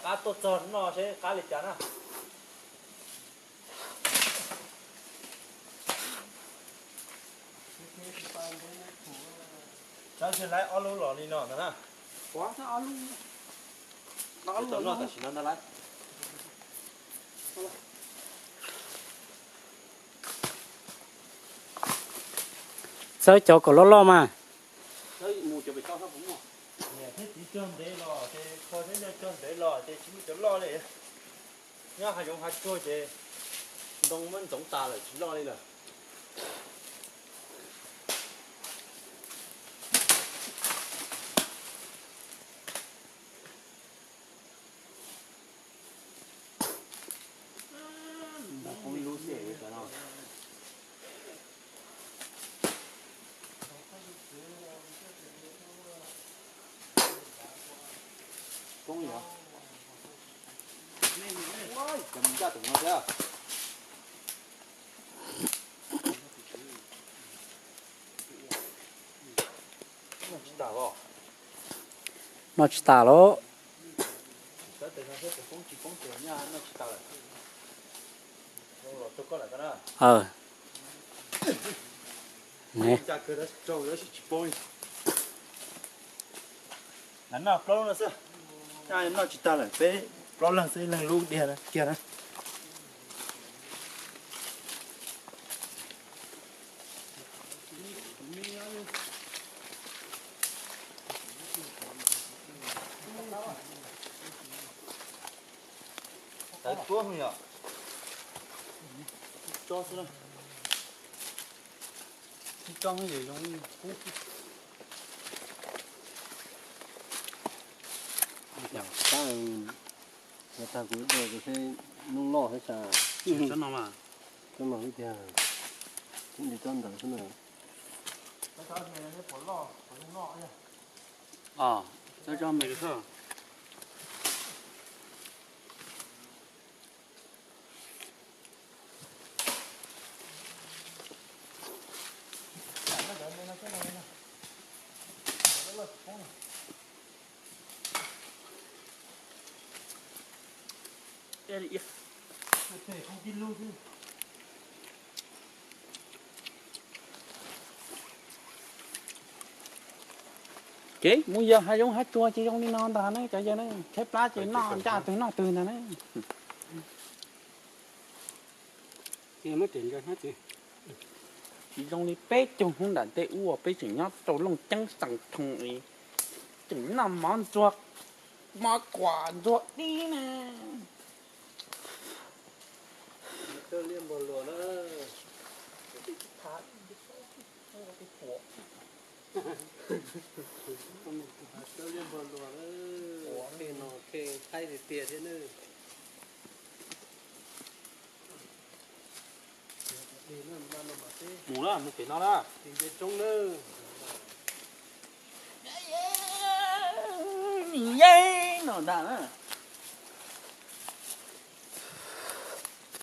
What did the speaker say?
Qab tuaj txog no seb qab li cas na. Tab sis lawv ob lub los li no ntag na. Ua, ob lub, ob lub no tam sim no ntag lawm. Txawb cov kom loj loj mas. Niam thiab txiv cog ntev los ces, kho thiab yog cog ntev los ces tsis muaj cov loj li. Nyob hav zoov hav tsuag ces ntoo muab ntxoov tas lawm tsis loj li lawm. Poob yog. Cov ncaj tus no thiab. Noj tsis tas los? Noj plaub lub no xwb, noj tsis tas lawm, peb plaub leeg xwb, ib leeg lub diag kiag na. Tawv tuab yom. Tso xwb na. Tsis tso no ces zoo li kub. Tab, tag kuv ib daig kuv seb noob loj thiab tsa. Tsob no mas, tsob no ib tiag, tsob ntawd xwb na. Tsob me xwb. Ces mus yos hav zoov hav tsuag ces zoo li no ntag ne cov yawg ne, tshaib plab ces noj ncaj twg noj twg ntag ne. Tsis zoo li peb caug hnub nram ntej ub peb tseem nyob rau Looj Ceeb Xeem Thoos, tseem noj mov ntxuag, mov kuam ntxuag dib na. Tej no tej thaib tiag tiag thiab na. Mus na, mus pem no na. Yeeb no ntag na.